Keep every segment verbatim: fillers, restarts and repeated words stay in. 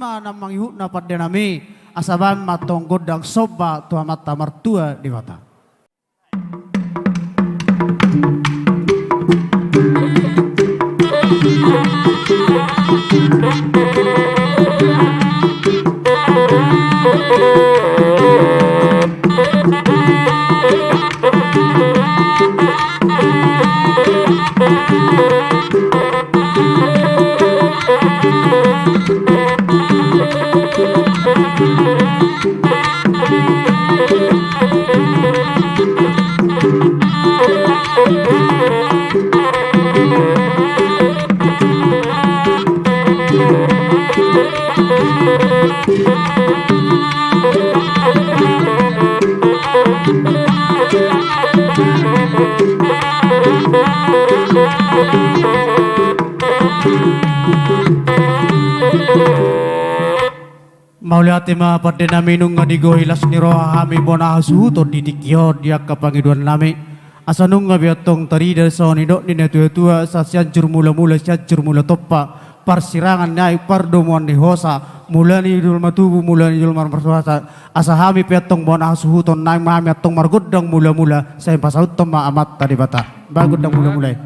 Manang mangihutna pande nami, asa baen ma antong gondang somba tu Amanta Martua Debata. Mauliate ma pande nami, nunga digohi las ni roha hami bona hasuhuton di tingki on di angka pangidoan nami. Asa nunga be antong tarida songon nidok ni natuatua, asa Sianjur Mulamula, Sianjur Mula Tompa, parsirangan ni aek, pardomuan ni hosa, mula ni jolma tubu, mula ni jolma marpuasa. Asa hami pe antong bona hasuhuton nami, hami antong margondang mulamula, sai pasauthon ma Amanta Debata. Baen gondang mulamula i.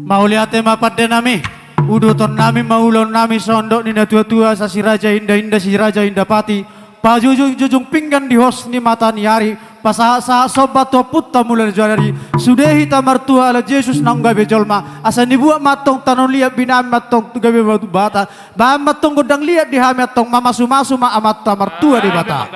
Mauliate ma pande nami. Uduton nami ma ulaon nami songon dok ni natuatua, asa si raja indainda, si raja indapati, pajujungjujung pinggan di hos ni mata ni ari, pasahatsahat somba tu Ompunta Mulajadi. Sude hita martua ala Jesus naung gabe jolma, asa nibuat ma antong tano liat, binahen ma antong gabe batu bata. Baen ma antong gondang liat di hami antong, mamasumasu ma Amanta Martua Debata.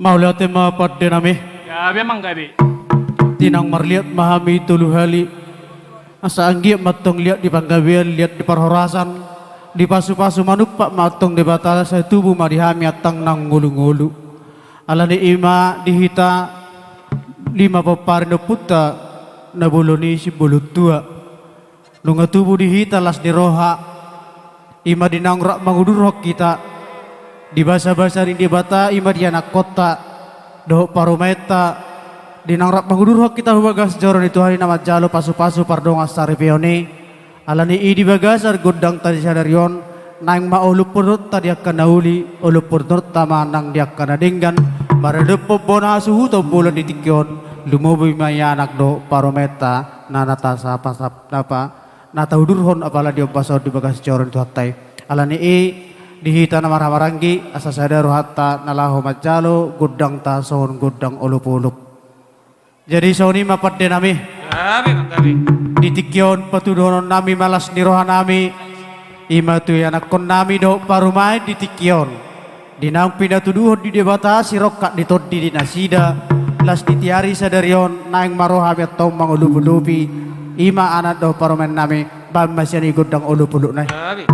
Mauliate ma pande nami. Gabe manggabe. Tinang marliat ma hami tolu hali. Asa anggiat ma antong liat di panggabean, liat di parhorasan, dipasupasu manumpak ma antong Debata, sai tubu ma di hami antang na ngolungolu. Alani i ma di hita lima pomparan ni ompunta na bolon i simbolutua. Nunga tubu di hita las ni roha, i ma di naung rap mangudurhon hita, di basabasa ni Debata, i ma di anakkonta dohot parumaenta, di naung rap mangudurhon hita hu bagas joro ni Tuhan i na manjalo pasupasu pardongan saripeon i. Alani i di bagasan gondangta di sadari on, naeng ma olop ni horta di angka na uli, olop ni horta ma nang di angka na denggan, maradophon bona hasuhuton bolon di tingki on, lumobi ma i anak dohot parumaenta, na na tasapasap na pa, na taudurhon apala di ombas on di bagas joro ni Tuhanta i. Alani i di hita na marhahamaranggi, asa sada rohanta na laho manjalo gondangta songon gondang olopolop. Jadi songon i ma pande nami. Gabe manggabe. Di tingki on patuduhonon nami ma las ni roha nami, i ma tu ianakkon nami dohot parumaen di tingki on. Di naung pinatuduhon ni Debata sirongkap ni tondi di nasida, las ni tiari sadari on, naeng ma ro hami antong mangolopolopi, i ma anak dohot parumaen nami, baen ma sian i gondang olopolopna i. Gabe.